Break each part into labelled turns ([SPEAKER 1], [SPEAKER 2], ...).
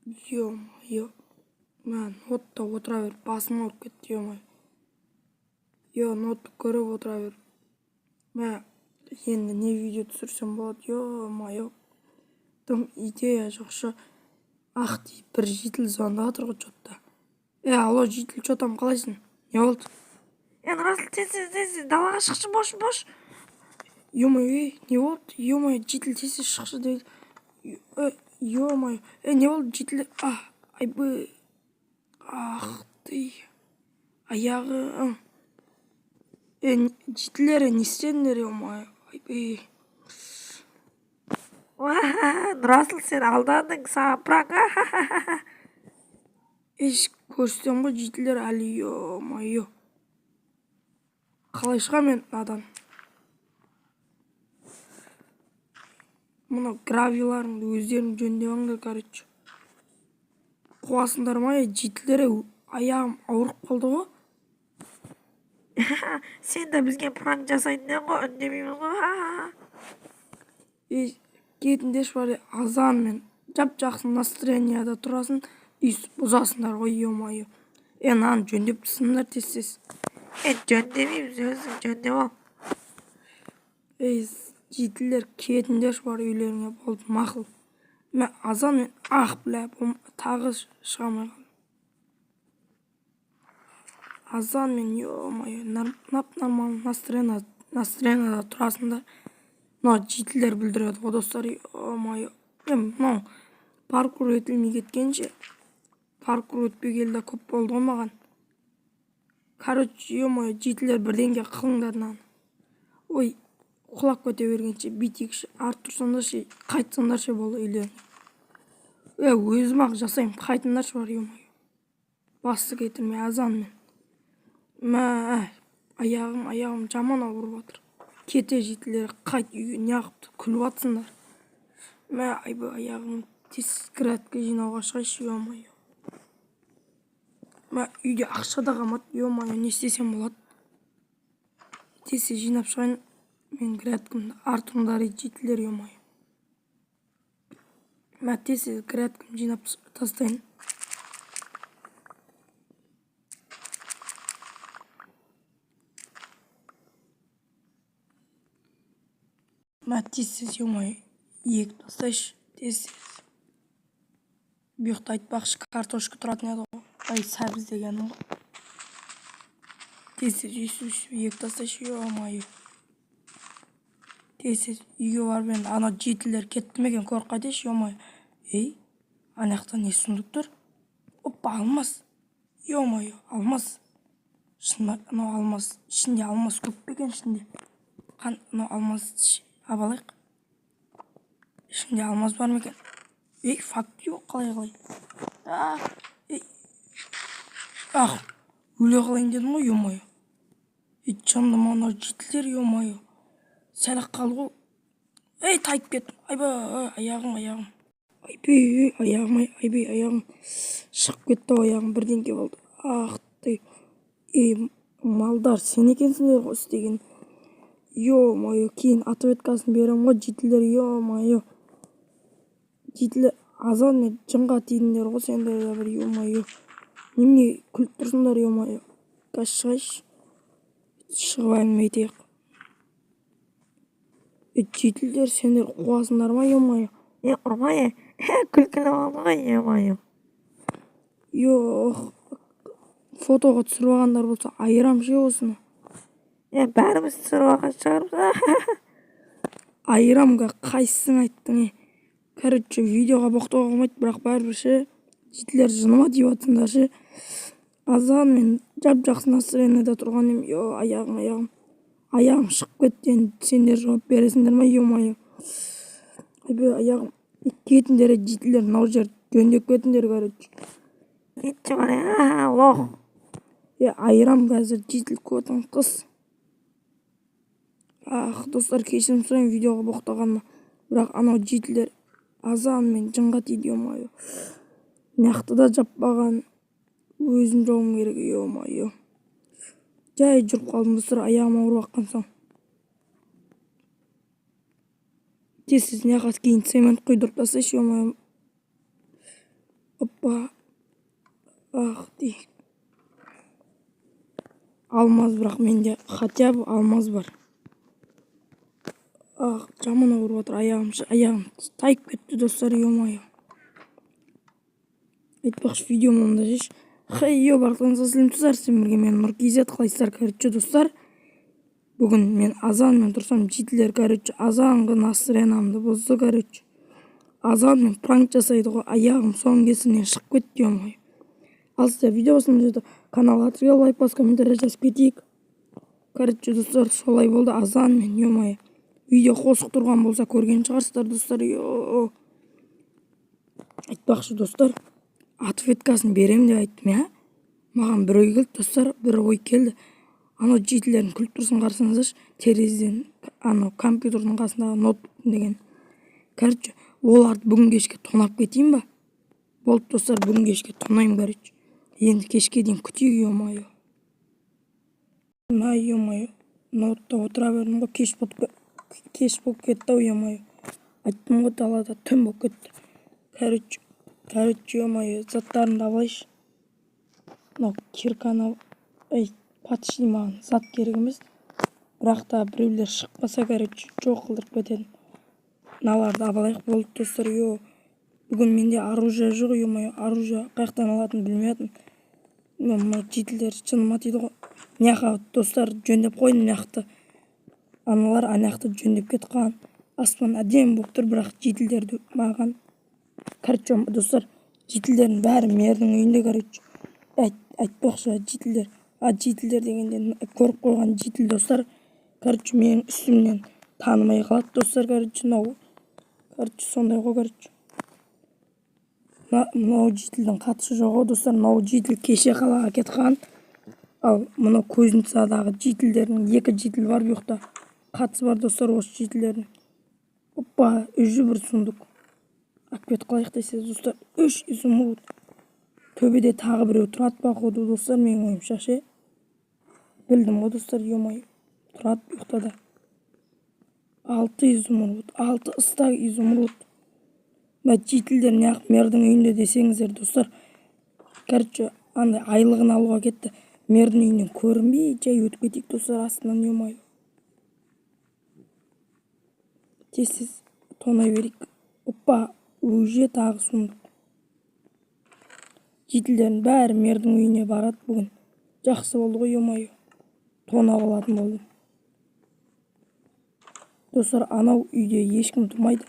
[SPEAKER 1] Ё-моё, мә, ноутта отыра беріп басым ауырып кетті, ё-моё. Ё, ноутты көріп отыра беріп. Мә, енді не видео түсірсем болады, ё-моё. Дым идея жоқ шы. Ах дейді, бір житель звондап жатыр ғой чё-то. Е, алло, житель, чё там, қалайсың? Не болды?
[SPEAKER 2] Е, Нұрасыл, тез, тез, тез, тез, далаға шықшы, бош, бош.
[SPEAKER 1] Ё-моё, ей, не болды? Ё-моё, житель, тез, тез шықшы дейді. Е, ё-моё, е, не болды, житель? А, айбы. Ах ты. Аяғым. Е, жительдер, не істедіңдер, ё-моё? Айбей.
[SPEAKER 2] Нұрасыл, сен алдандың, саған пранк.
[SPEAKER 1] Еш, көрсетемін ғой, жительдер, әлі, ё-моё. Қалай шығамын мен мынадан? Мынау гравиларыңды өздерің жөндеп алыңдар, короче. Қуасыңдар ма, е, жительдер, аяғым ауырып қалды ғой.
[SPEAKER 2] Сен де бізге пранк жасайтын едің ғой, үндемейміз ғой.
[SPEAKER 1] Ей, кетіңдерші бар, азанмен жап-жақсы настроенияда тұрасың, өйстіп бұзасыңдар ғой, ё-моё. Е, мынаны жөндеп тастаңдар тез-тез.
[SPEAKER 2] Е, жөндемейміз, өзің жөндеп ал.
[SPEAKER 1] Ей, жительдер, кетіңдерші бар үйлеріңе, болды, мақұл. Мә, азанмен, ах, бля, тағы шыға алмай қалдым. Азанмен, ё-моё, нап-нормальный настроениеда тұрасың да, мынау жительдер бүлдіреді ғой, достар, ё-моё. Е, мынау паркур өтілмей кеткенше, паркур өтпегелі де көп болды ғой маған. Короче, ё-моё, жительдер, бірдеңке қылыңдар мынаны. Ой, құлап кете бергенше бүйтейікші, ары тұрсаңдаршы, қайтсаңдаршы болды үйлеріңе. Е, өзім-ақ жасаймын, қайтыңдаршы бар, ё-моё. Басты кетірмей азанмен. Мә, аяғым, аяғым жаман ауырып жатыр. Кете, жительдер, қайт үйге, неғып күліп жатсыңдар? Мә, айбай, аяғым, тез грядка жинауға шығайыншы, ё-моё. Мә, үйде ақша да қалмады, ё-моё, не істесем болады? Тез тез жинап шығайын мен грядкамды. Ары тұрыңдар, ей, жительдер, ё-моё. Мә, тез тез грядкамды жинап тастайын. Мә, тез тез, ё-моё, егіп тастайыншы, тез тез. Бұл жақта, айтпақшы, картошка тұратын еді ғой. Ай, сәбіз дегенім ғой. Тез тез өйстіп өйстіп егіп тастайыншы, ё-моё. Тез тез үйге барып енді анау жительдер кетті ме екен, көріп қайтайыншы, ё-моё. Ей, ана жақта не сундук тұр? Опа, алмаз. Ё-моё, алмаз. Шын ба, анау алмаз. Ішінде алмаз көп пе екен ішінде? Қан, анау алмаз алып алайық. Ішінде алмаз бар ма екен? Ей, факт жоқ, қалай қалай? А, ей. Ах, өле қалайын дедім ғой, ё-моё. Ей, жынды ма анау жительдер, ё-моё. Сәл-ақ қалды ғой. Ей, тайып кеттім. Айбай, аяғым, аяғым. Айбей, аяғым, айбей, аяғым. Шығып кетті ау аяғым, бірдеңке болды. Ах ты. Ей, малдар, сен екенсіңдер ғой істеген. Ё-моё, кейін ответкасын беремін ғой, жительдер, ё-моё. Жительдер, азанмен жынға тидіңдер ғой сендер де бір, ё-моё. Немене күліп тұрсыңдар, ё-моё. Қазір шығайыншы. Шығып әңгіме айтайық. Е, жительдер, сендер қуасыңдар ма, ё-моё?
[SPEAKER 2] Е, ұрма, е, күлкілі болды ғой, ё-моё.
[SPEAKER 1] Йоқ, фотоға түсіріп алғандар болса, айырам ше осыны.
[SPEAKER 2] Е, бәріміз түсіріп алған шығармыз.
[SPEAKER 1] Айырам, қайсысын айттың, е? Короче, видеоға боқтауға болмайды, бірақ бәрібір ше, жительдер, жыныма тиіп жатсыңдар ше. Азанмен жап-жақсы настроениеда тұрған едім, ё, аяғым, аяғым. Аяғым шығып кетті, енді сендер жауап бересіңдер ма, ё-моё. Айбей, аяғым. Кетіңдер, жительдер, мынау жерді жөндеп кетіңдер, короче.
[SPEAKER 2] Кетші бар, лох.
[SPEAKER 1] Е, айырам қазір, житель, көтің қыс. Ах, достар, кешірім сұраймын видеоға боқтағаныма. Бірақ анау жительдер азанмен жынға тиді, ё-моё. Мынақты да жаппаған. Өзім жауым керек, ё-моё. Жай жүріп қалдым, достар, аяғым ауырып аққан соң. Тез тез мына жаққа кейін цемент құйдырып тастайыншы, ё-моё. Опа, ах ты. Алмаз, бірақ менде хотя бы алмаз бар. Ах, жаман ауырып жатыр аяғым, аяғым тайып кетті, достар, ё-моё. Айтпақшы, видео мында жеш. Хей, йо, барлықтарыңызға сәлем, достар, сіздермен бірге мен, Нұр KZ. Қалайсыздар? Короче, достар, бүгін мен азанмен тұрсам, жительдер, короче, азанғы настроениямды бұзды. Короче, азанмен пранк жасайды ғой, аяғым соның кесірінен шығып кетті, ё-моё. Ал сіздер видео басында жерде каналға тіркеліп, лайк басып, комментарий жазып кетейік. Короче, достар, солай болды азанмен, ё-моё. Видео қосық тұрған болса, көрген шығарсыздар, достар, ё. Айтпақшы, достар, ответкасын беремін деп айттым, иә. Маған бір ой келді, достар, бір ой келді. Анау жительдердің күліп тұрсын, қарасаңыздаршы, терезеден, анау компьютердің қасындағы ноутбук деген. Короче, оларды бүгін кешке тонап кетейін ба? Болды, достар, бүгін кешке тонаймын, короче. Енді кешке дейін күтейік, ё-моё. Мә, ё-моё, ноутта отыра бердім ғой, кеш болып кетті ау, ё-моё. Айттым ғой, далада түн болып кетті. Короче, ё-моё, заттарымды алайыншы. Мынау кирканы, ей, почти маған зат керек емес. Бірақ та біреулер шығып қалса, короче, жоқ қылдырып кетеді. Мыналарды алып алайық, болды, достар, ё. Бүгін менде оружие жоқ, ё-моё, оружие қаяқтан алатынымды білмей жатырмын. Мына жительдер жыныма тиді ғой. Мына, достар, жөндеп қойдым мына жақты. Аналар ана жақты жөндеп кетіп қалған. Аспан әдемі болып тұр, бірақ жительдерді маған. Короче, достар, жительдердің бәрі мэрдің үйінде, короче. Айтпақшы, жительдер, а жительдер дегенде көріп қойған житель, достар, короче, менің үстімнен танымай қалады, достар, короче, мынау, короче, сондай ғой, короче. Мынау жительдің қатысы жоқ ғой, достар. Мынау житель кеше қалаға кетіп қалған. Ал мынау кузницадағы жительдердің, екі житель бар бұл жақта. Қатысы бар, достар, осы жительдердің. Опа, уже бір сундук. Алып кетіп қалайық десе, достар, үш изумруд. Төбеде тағы біреу тұрады, походу, достар, менің ойымша ше. Білдім ғой, достар, ё-моё. Тұрады бұл жақта да. Алты изумруд, алты стак изумруд. Мә, жительдер неғып мэрдің үйінде десеңіздер, достар. Короче, андай айлығын алуға кетті. Мэрдің үйінен көрінбей жай өтіп кетейік, достар, астынан, ё-моё. Тез-тез тонай берейік. Опа, уже тағы сундук. Жительдердің бәрі мэрдің үйіне барады бүгін. Жақсы болды ғой, ё-моё. Тонап алатын болдым. Достар, анау үйде ешкім тұрмайды.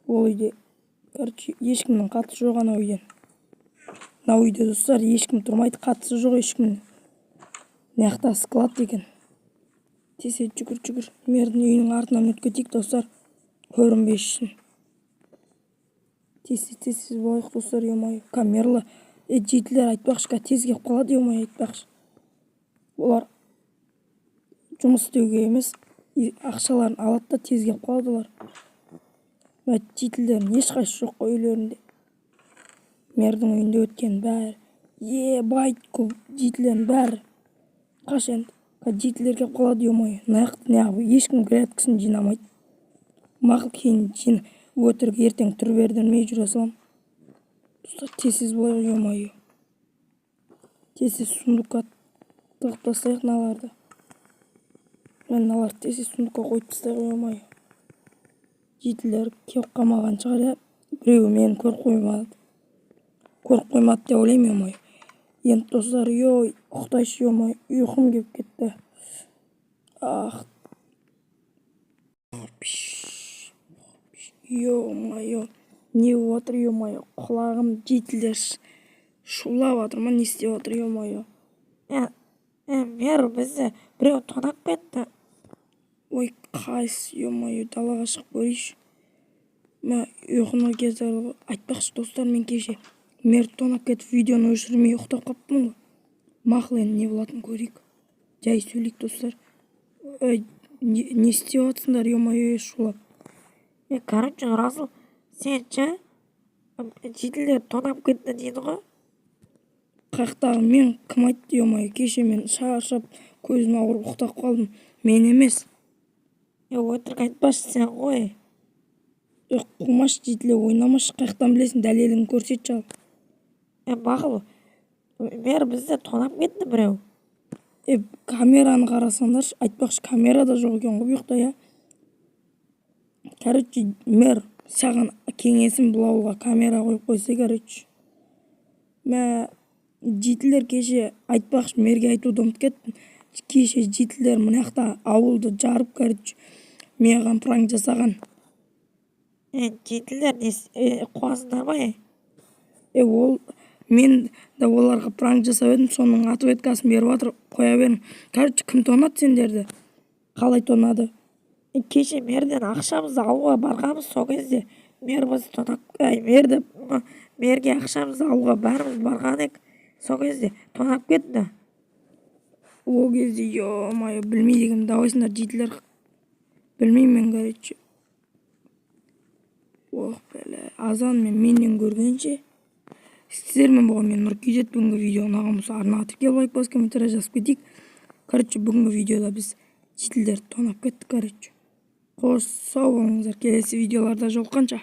[SPEAKER 1] Ол үйде, короче, ешкімнің қатысы жоқ анау үйден. Мынау үйде, достар, ешкім тұрмайды, қатысы жоқ ешкімнің. Мына жақта склад екен. Тез жүгір, жүгір. Мэрдің үйінің артынан өтіп кетейік, достар. Көрінбес үшін. Тез, тез, тез болайық, достар, ё-моё. Камерла. Е, жительдер, айтпақшы, тез келіп қалады, ё-моё, айтпақшы. Олар жұмыс істеуге емес, ақшаларын алады да тез келіп қалады олар. Мә, жительдердің ешқайсысы жоқ қой үйлерінде. Мэрдің үйінде өткен бәрі. Ебать, көп жительдердің бәрі. Қаш енді. Жительдер келіп қалады, ё-моё. Мына жақта неғып ешкім грядкасын жинамайды. Мақұл, кейін жин, өтірік ертең түр бердірмей жүре салам. Достар, тез, тез болайық, ё-моё. Тез, тез сундукқа тығып тастайық мыналарды. Міне, мыналарды тез, тез сундукқа қойып тастайық, ё-моё. Жительдер келіп қалмаған шығар, иә. Біреуі мені көріп қоймады. Көріп қоймады деп ойлаймын, ё-моё. Енді, достар, ой, ұйықтайыншы, ё-моё, ұйқым келіп кетті. Ах. Ё-моё, не болып жатыр, ё-моё, құлағым, жительдер шулап жатыр ма, не істеп жатыр, ё-моё?
[SPEAKER 2] Е, е, мэр, бізді біреу тонап кетті.
[SPEAKER 1] Ой, қайсы, ё-моё, далаға шығып көрейінші. Мә, ұйқыны кездері ғой. Айтпақшы, достар, мен кеше мэрді тонап кетіп, видеоны өшірмей ұйықтап қалыппын ғой. Мақұл, енді не болатынын көрейік. Жай сөйлейік, достар. Ей, не істеп жатсыңдар, ё-моё, шулап?
[SPEAKER 2] Е, короче, Расул, сен ше, жительдер тонап кетті дейді ғой.
[SPEAKER 1] Қаяқтағы мен, кім айтты, ё-моё? Кеше мен шаршап, көзім ауырып ұйықтап қалдым. Мен емес.
[SPEAKER 2] Е, өтірік айтпашы, сен ғой.
[SPEAKER 1] Е, қумашы, житель, ойнамашы, қаяқтан білесің, дәлеліңді көрсетші ал.
[SPEAKER 2] Е, мақұл, мэр, бізді тонап кетті біреу.
[SPEAKER 1] Е, камераны қарасаңдаршы. Айтпақшы, камера да жоқ екен ғой бұл жақта, иә. Короче, мэр, саған кеңесім: бұл ауылға камера қойып қойса. Короче, мә, жительдер кеше, айтпақшы, мэрге айтуды ұмытып кеттім, кеше жительдер мына жақта ауылды жарып, короче, маған пранк жасаған.
[SPEAKER 2] Е, жительдер не, е, қуасыңдар ма, е?
[SPEAKER 1] Е, ол мен де оларға пранк жасап едім, соның ответкасын беріп жатыр. Қоя берің. Короче, кім тонады сендерді, қалай тонады?
[SPEAKER 2] Е, кеше мэрден ақшамызды алуға барғанбыз, сол кезде мэр бізді тонап, әй, мэрді, мэрге ақшамызды алуға бәріміз барған едік, сол кезде тонап кетті.
[SPEAKER 1] Ол кезде, ё-моё, білмейді екенмін. Давайсыңдар, жительдер, білмеймін мен, короче. Ох, бәле, азан мен менен көргенше. Сіздермен болған мен, Нұр KZ. Бүгінгі видео ұнаған болса, арнаға тіркеліп, лайк басып, комментарий жазып кетейік. Короче, бүгінгі видеода біз жительдерді тонап кеттік. Короче, қош, сау болыңыздар, келесі видеоларда жолыққанша.